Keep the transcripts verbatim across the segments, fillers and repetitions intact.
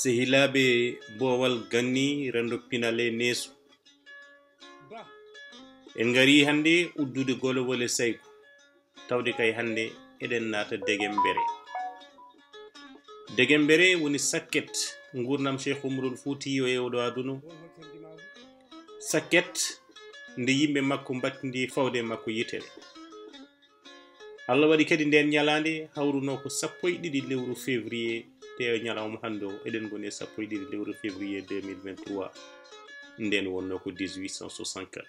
Sehilaaɓe, boowal ganni, renndo pinal e neesu. En ngarii hannde uddude golowole Sayku, tawde kay hannde eɗen naata Degembere. Degembere woni sakket nguurndam Cheikh Oumarul Foutiyou e oɗo aduna. Sakket nde yimɓe makko mbattindi fawde e makko yitere. Allah waɗi kadi ndeen ñalaande hawrunoo ko sappo e ɗiɗi lewru février, te e ñalawma hannde o, eɗen ngoni e sappo e ɗiɗi lewru février deux mille vingt-trois, ndeen wonnoo ko dix-huit cent soixante-quatre.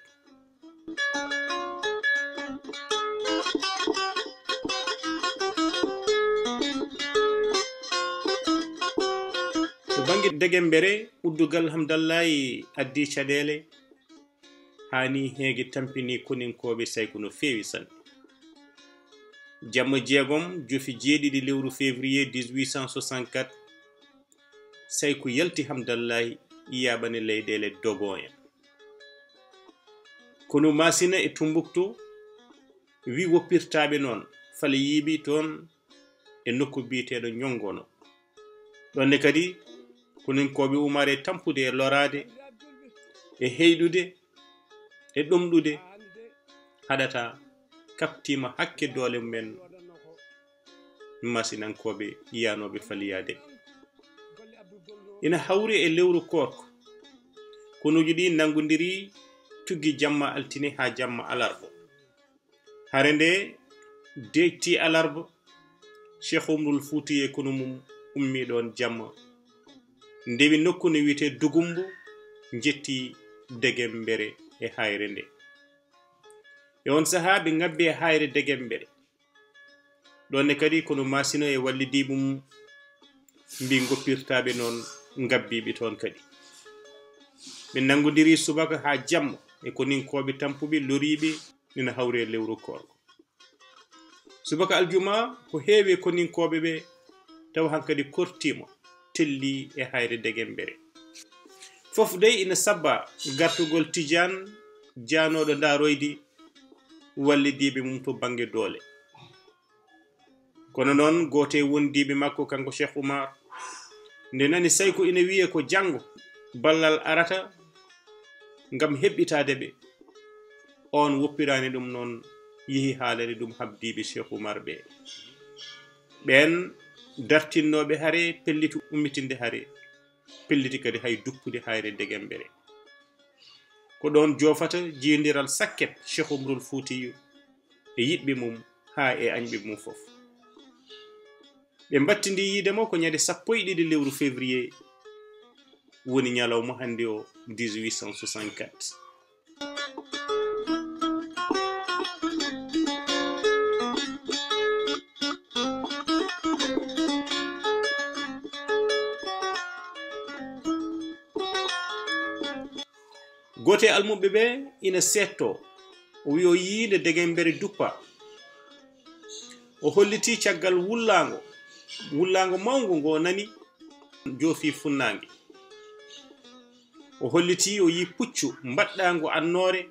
To bannge Degembere, uddugal Hamdallahi addi caɗeele, haa nii heege tampini koninkooɓe Sayku no feewi sanne. Jamma jeegom, jofi jeeɗiɗi lewru février dix-huit cent soixante-quatre, Sayku yalti Hamdallahi yaaɓani leyɗeele Dogon en. Konu Masina e Tumbuktu wi woppirtaaɓe noon fale yiiɓi toon e nokku biyeteeɗo Ñonngono. Ɗoon ne kadi, koninkooɓe umaare tampude e loraade, e heyɗude, e ɗomɗude, haɗata kaɓtiima hakke doole mumen Masinankooɓe yiyanooɓe faliyaade. Ina hawri e lewru koorko. Konuuji ɗi nanngondirii tuggi jamma altine haa jamma alarba. Hare nde deeƴti alarba, Cheikh Oumarul Foutiyou e konu mum ummii ɗoon jamma, ndewi nokku no wiyetee Dugumbu, njetti Degembere e haayre nde. E oon sahaa ɓe ngabbi e haayre Degembere. Ɗoon ne kadi konu Masina e wallidiiɓe mum mbii ngoppirtaaɓe noon ngabbiiɓe toon kadi. Ɓe nanngondirii subaka haa jamma e koninkooɓe tampuɓe loriiɓe ina hawri e lewru koorko. Subaka aljuma ko heewi e koninkooɓe ɓe tawa hankadi kortiima, tellii e haayre Degembere. Fof dey ina sabba gartugol Tijaan jaanooɗo Ndaaroydi wallidiiɓe mum to bannge doole. Kono noon, gooto e wondiiɓe makko, kanko Cheikh Oumar, nde nani Sayku ina wiya ko janngo ballal arata ngam heɓɓitaade ɓe, oon woppiraani ɗum noon, yehi haalani ɗum habdiiɓe Cheikh Oumar ɓe. Ɓeen dartinnooɓe hare pelliti ummitinde hare, pelliti kadi hay duppude haayre Degembere. Ko ɗoon joofata jiyondiral sakket Cheikh Oumarul Foutiyou e yiɗɓe mum haa e añɓe mum fof. Ɓe mbattindi yiide mo ko ñande sappo e ɗiɗi lewru février, woni ñalawma hannde o, dix-huit cent soixante-quatre. Gooto e almuɓɓe ɓe ina seettoo, o wiyi o yii nde Degembere duppa. O hollitii caggal wullaango, wullaango mawngo ngo nani joofi funnaange. O hollitii o yii puccu mbaɗɗaango annoore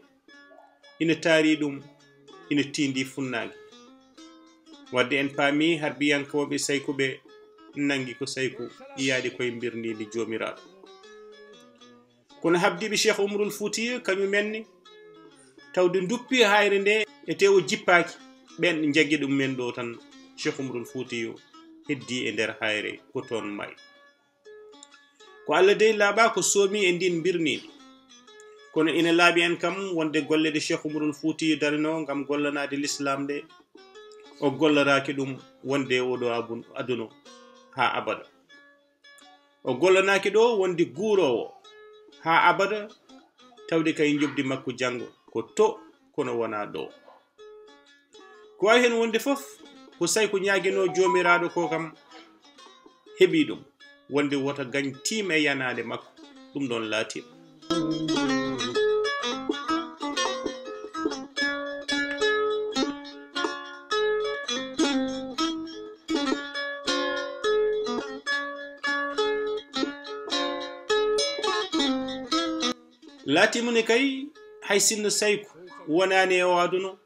ina taari ɗum, ina tiindii funnaange. Wadde en paami harbiyankooɓe Sayku ɓe nanngi ko Sayku yahdi koye mbirniindi Joomiraaɗo. Kono habdiiɓe Cheikh Oumarul Foutiyou kañum en ne, tawde nduppi haayre nde e te o jippaaki, ɓeen njaggi ɗum men ɗo tan, Cheikh Oumarul Foutiyou heddii e nder haayre ko toon maayi. Ko Allah dey laaɓaa ko soomi e ndiin mbirniindi. Kono ina laaɓi en kam wonde golle ɗe Cheikh Oumarul Foutiyou darinoo ngam gollanaade lislaam ɗe, o golloraaki ɗum wonde e oɗo abun-, aduna haa abada. O gollanaaki ɗo wonde guuroowo haa abada, tawde kay njoɓdi makko janngo ko to, kono wonaa ɗo. Ko waawi heen wonde fof, ko Sayku ñaaginoo Joomiraaɗo ko kam heɓii ɗum, wonde wota gañ tiim e yanaande makko, ɗum ɗoon laatiima. Laatiima ne kay, hay sinno Sayku wonaani e o aduna,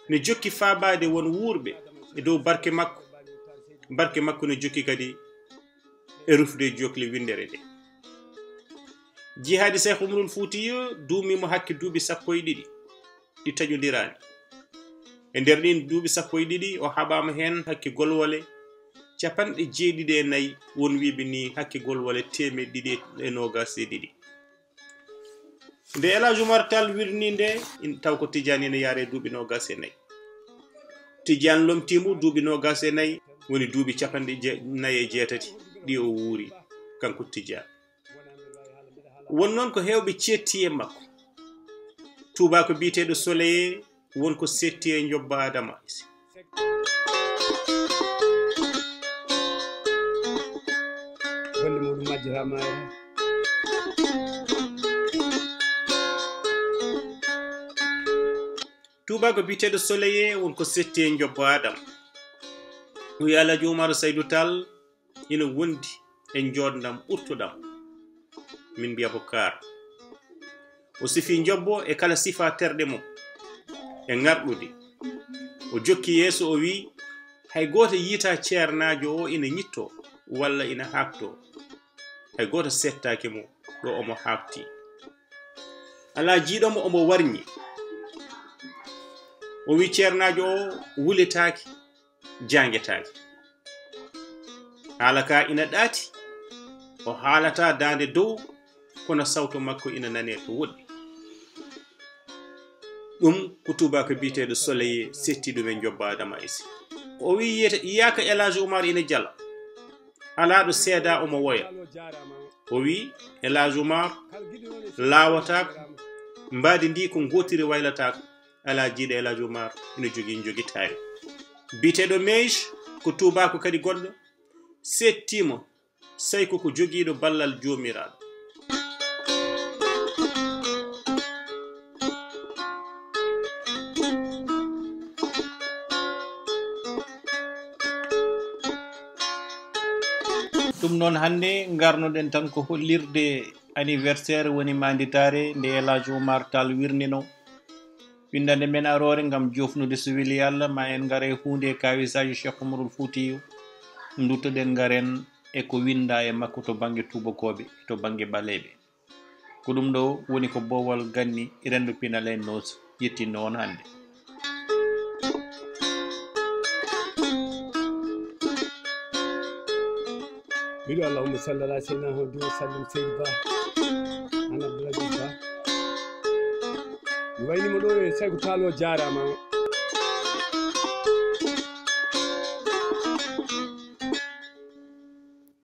ne jokki faabaade won wuurɓe e dow barke makko. Barke makko ne jokki kadi e rufde jokli winndere nde. Jihaadi Seex Umarul Fuutiyu duumii mo hakke duuɓi sappo e ɗiɗi ɗi taƴondiraani. E nder ɗiin duuɓi sappo e ɗiɗi, o haɓaama heen hakke golwole capanɗe jeeɗiɗi e nayi, won wiiɓe ni hakke golwole teemeɗɗe ɗiɗi e noogaas e ɗiɗi. Nde El Hadj Umar Tall wirnii nde, in-, taw ko Tijaan ina yaare duuɓi noogaas e nayi. Tijaan lomtii mo duuɓi noogaas e nayi, woni duuɓi capanɗe je-, nayi e jeetati ɗi o wuuri, kanko Tijaan. Won noon ko heewɓe ceetti e makko. Tuubaako biyeteeɗo Soleil won ko seetti e Njobba Adama Isi. Golle muɗum majjiraama. Tuubaako biyeteeɗo Soleil won ko seetti e Njobba Adama. O wiyi Alhaji Umaru Saydu Tall ina wondi e njooɗndam ɓurtuɗam, min mbiya ko kaar. O sifii Njobbo e kala sifaa terɗe mum e ŋarɗude. O jokki yeeso, o wiyi, hay gooto yiyataa ceernaajo o ina ñittoo walla ina haaɓtoo. Hay gooto seettaaki mo ɗo omo haaɓtii. Alaa jiiɗo mo omo warñi. O wiyi ceernaajo o wuletaake, jaangetaake. Haala ka ina ɗaati, o haalataa daande dow, kono sawto makko ina nanee to woɗɗi. Ɗum ko tuubaako biyeteeɗo Soleil seetti ɗum e Njobba Adama Isi. O wiyi yiyete-, yiyaaka El Hadj Umar ina jala. Alaa ɗo seedaa omo woya. O wiyi, El Hadj Umar laawataako, mbaadi ndi ko ngootiri waylataako. Alaa jiiɗo El Hadj Umar ina jogii njogitaari. Biyeteeɗo Meish ko tuubaako kadi goɗɗo, seettii mo, sey ko ko jogiiɗo ballal Joomiraaɗo. Ɗum noon, hannde ngarnoɗen tan ko hollirde anniversaire, woni maanditaare nde El Hadj Umar Tall wirnino. Winndande men aroore ngam joofnude, so weli Allah, ma en ngar e huunde e kaawisaaji Cheikh Umarul Fuutiyu. Nduttoɗen, ngaren e ko winndaa e makko to bannge tuubakooɓe, to bannge ɓaleeɓe. Ko ɗum ɗo woni ko boowal ganni renndo pinal en no yettinno on hannde. Miɗo allahumma salli ala seydina Muhammadu wa sallim, Seydi Ba, an Abdoul Aziz Ba. Mi waynimo ɗo e Sayko Tall, o jaaraama.